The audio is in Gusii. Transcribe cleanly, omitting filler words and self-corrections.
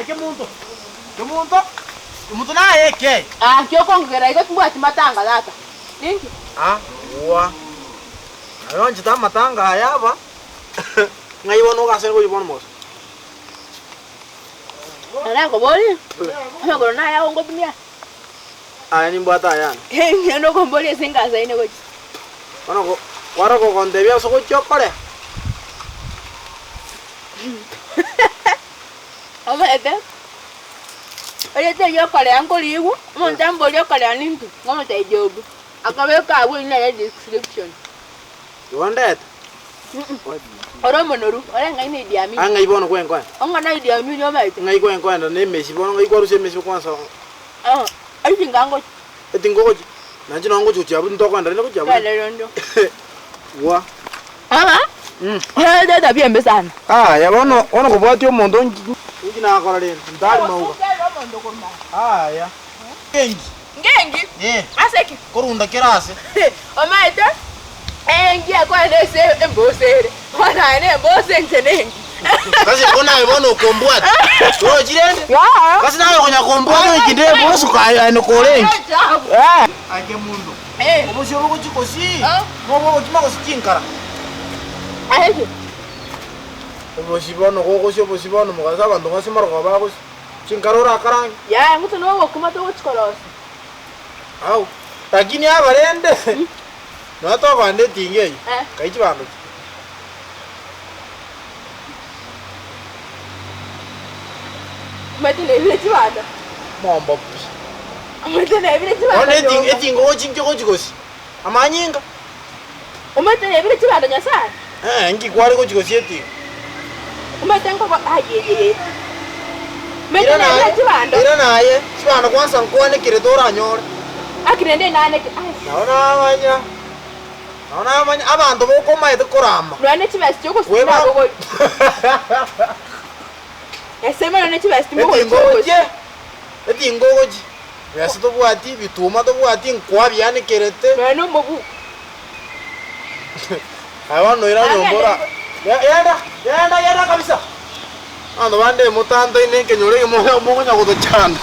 Aye kemonto, kemonto, kemonto naye eke. Ah, nki okongigera igo timbwati matanga tata? Ninki? Ah, gwa. Naye oanchete amatanga aya aba, ng'ai bono ogasere gochia bono mogaso? Narakoborie, amagoro naye ago ngotumia? Aye nimbwate ayane. Ng'ende okomboria ase engasaine gochia. Bono ko kware gogontebia ase ogochia okore. Omanyete, erieta erio okorea nkorigwa, omonto amborie okorea ninki, ngomotebia Job, akabeka abwo ime nere description. Igo ndete. Ore omonoru, ore ng'ai Idi Amin. Aye ng'ai bono kwenkoenda? Ong'ana Idi Amin omanyete. Ng'ai kwenkoenda na emesi bono ng'ai kwarusia emesi kwansa. Ah, etinga ngochia. Etinga ogochia? Nainche nabo ngochia gochia abwo tintokoenda rende gochia abwo. Genda rende. Gwa. Baba, ore etabia embe sana. Aya bono bono kobwatia omonto nki nki nakora rende? Ntari mauga. Aya. Ngenki? Ngenki? Eh. Ase ki? Korunda kera ase. Omanyete, engi ekogenda ase embosa ere, bono aye ne embosa inche nengi. Sasa igo naye bono okombwata. Torochi rende? Yaya. Sasa naye okonya kombwata goika inde embosa aye aye nokore enki. Eh. Aye kemunto. Eh. Obosio obogochia gosii, Ah. nobogokima gose chinkara. Aye ki? Obosie bono gogosia obosie bono mogaso abanto bonsi morogoo bagosia. Chinkara orakarange. Yaya ng'o nobokima togochia korosia. Au, lakini aba rende, nonya tokogenda etinga eyio, Eh. kai chibando chi. Omanyete nebire chibando. Mombo pi. Omanyete nebire chibando Bono etinga nyomba. etinga ogochi nki ogochi gosia? Amanyinga? Omanyete nebire chibando Nyasaye. Eh, nki kware gochi gosia etinga? Omanyete nkogo ayeyeye. Omanyete Ira naye, nebire chibando. ira naye, chibando kwansa nkwanekere toranyore. Aki rende naneke ai. Nabo namanya, nabo namanya abanto bokomaete korama. Nonya ne chibesa chiogosukuma Kweba- nabogori. Nyasaye mono ne chibesa timogori Etinga chiogosi. ogochie, etinga ogochie, besa tobwati, bituma tobwati, nkwabianekerete. Nonya na omobuko. Aye bono noira nyomba ora, genda, genda, genda kabisa. Abanto bande motantaine ekenyoro eke mokonya gotochanda.